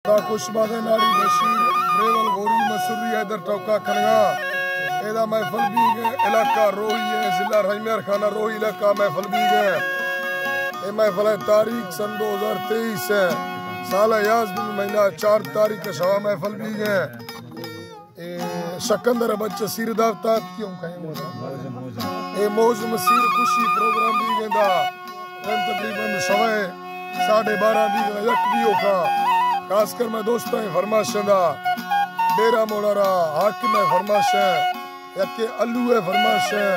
دا کش بادے ناڑی بشیر، بریول گوری مسری حیدر ٹوکا کنگا۔ ایدا محفل بیگ ءَ، علاقہ روہی ہے، ضلع رحیم یار خانہ روہی علاقہ محفل بیگ ءَ۔ اے محفل ءِ تاریخ سن دو ہزار تئیس ہے، سال یازدہ مہینہ چار تاریخ ءَ شوا محفل بیگ ءَ۔ اے شکندر بچہ سیر دعوت اتکی ہوں کہیں موزم۔ اے موزم سیر کشی پروگرام بیگ ءَ دا۔ ٹائم تقریباً سوائے ساڑھے بارہ بیگ ءَ یک بیوکا۔ خاص کر میں دوستاں فرمائش دا۔ ڈیرہ موڑا را حاکم ءِ فرمائش ہے۔ یکے الو ءِ فرمائش ہے۔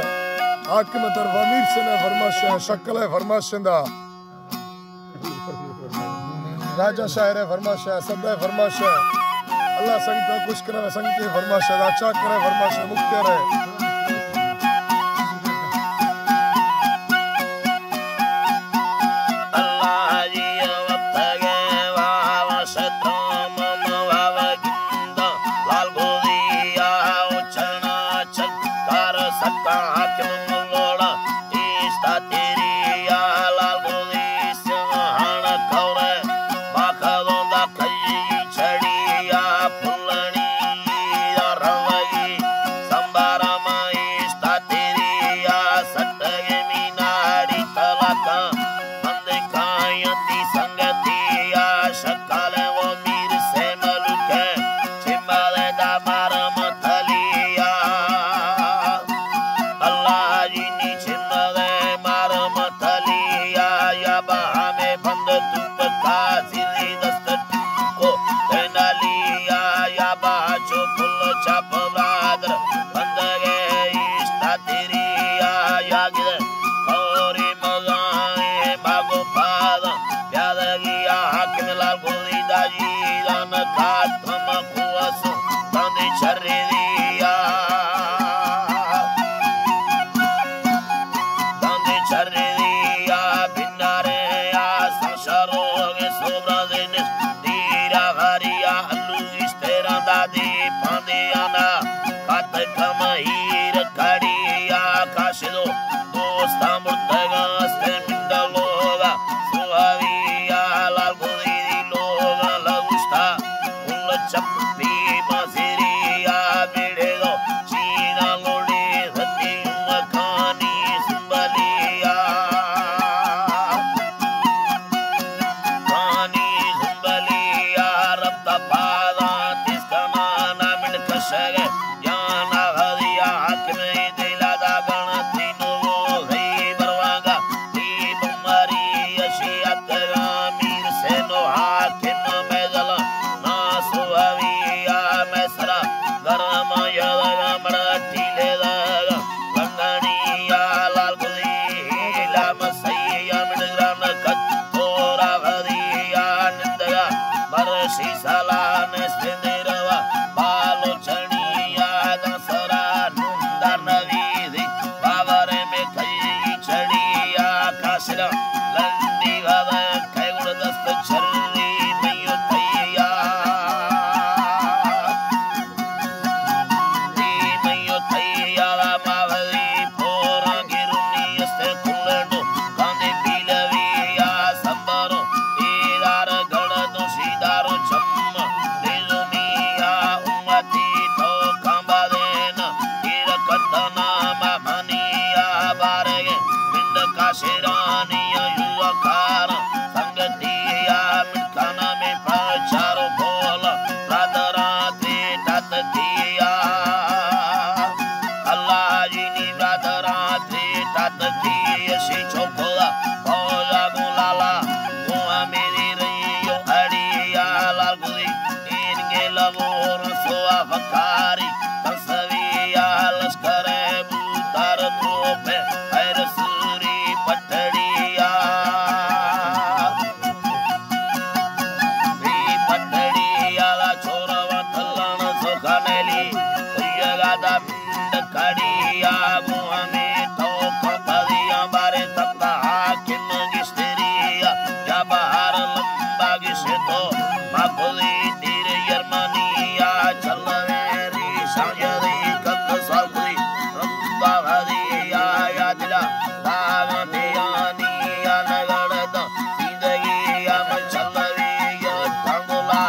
حاکم طرف امیر سن ءِ فرمائش ہے۔ شکل ءِ فرمائش دا۔ راجہ شاعر ءِ فرمائش ہے، صدر ءِ فرمائش ہے۔ اللہ سنگت ءَ خوش کرے، سنگت ءِ فرمائش ہے، اچا کرے فرمائش ہے، مختیار ہے۔ اللہ جی وقت گئے واو شتام واو گندا لال گوری آو چنا چکار سکا حاکم لوڑا ایشتا تیری آ لال گوری سیاہان کورے باخدوں دا کئی چھڑی آ پھلنی آ روگی سمبارا ما ایشتا تیری آ سٹگے میناڑی تلاکاں بند کایاں تی سنگتی آ شکالے وہ میر سے ملوکے چمالے دا مارم تلیا۔ اللہ جی نی چمغے مارم تلیا، یا با ہمیں بند توپ کا زیری دست ٹوکو تینالیا، یا با چو پل چپ برادر بندگے ایشتا تیریا، یا گر کوری مزائیں ماگو پادا پیادگیا حاکم لال گوری داجی دان کاتم کوسو داندی چری دیا۔ داندی چری دیا بنارے آسان شروع سوبرا دینش دیرا غاریا الو اشتران دادی پاندیانا کات کم ہیر کڑیا کاشدو دوستاں مرتگاں استیں منڈلوگا سوابیا لال گزیری لوگاں لگوشتا کل چپی مزیریا بیڑے دو چینا لوڑی رتی مکانی سنبلیا کانی سنبلیا ربطہ پادا تسکنا نامن کشگے جانا غزیا حاکم دلا دا گنا تینو غی بروانگا تی بماری اشی اتگا میر سینو حاکم میزلا ناسو اویا میسرا گرم یلگا مڑا ٹیلے دگا لنگانی یا لال گزی لام سیا مڑ گران کت تورا غزیا نندگا مرشی سالان سندروا بالو چڑیا داں سرا نندر نویدی باور میں کئی چڑیا کاسرا لنڈی غزا کئی گڑ دست چری میو تیا۔ دی میو تیا ماوی پورا گرونی است کلنڈو کاندی پیلوی یا سمبرو ایدار گڑ دوشی دارو چم دیزونی یا امتی تو کامبادین ایر کتنا مامانی یا بارگے منڈ کاشرانی یا یوکار سنگتی یا منڈ کانا میں پرچارو بول رات رات تتکیا۔ اللہ جی نی رات رات تتکی اشی چوکولا پولا گولالا گوا میری رہی یو اڑی یا لال گزی اینگے لگور سوا فکاری تنسوی یا لشکر بوتار توپے خیر سوری پٹڑی یا۔ بی پٹڑی آلا چھورا وان تھلان سوکھا نیلی۔ کوئی گادا منڈ کڑی آگو ہمیں تو کھپدیاں بارے تک حاکم گشتری یا بہار لمبا گشتو مکلی تیر یرمانی یا چل ریشاں یری کک سرکری رمبا غدی یا یا دلا داغ دیانی یا نگڑ دا زندگی یا مچلوی یا تنگلا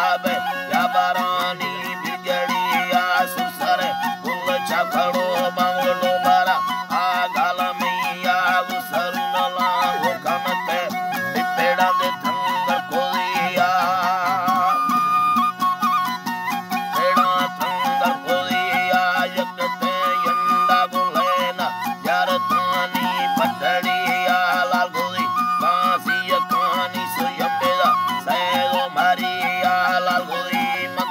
لال گوئی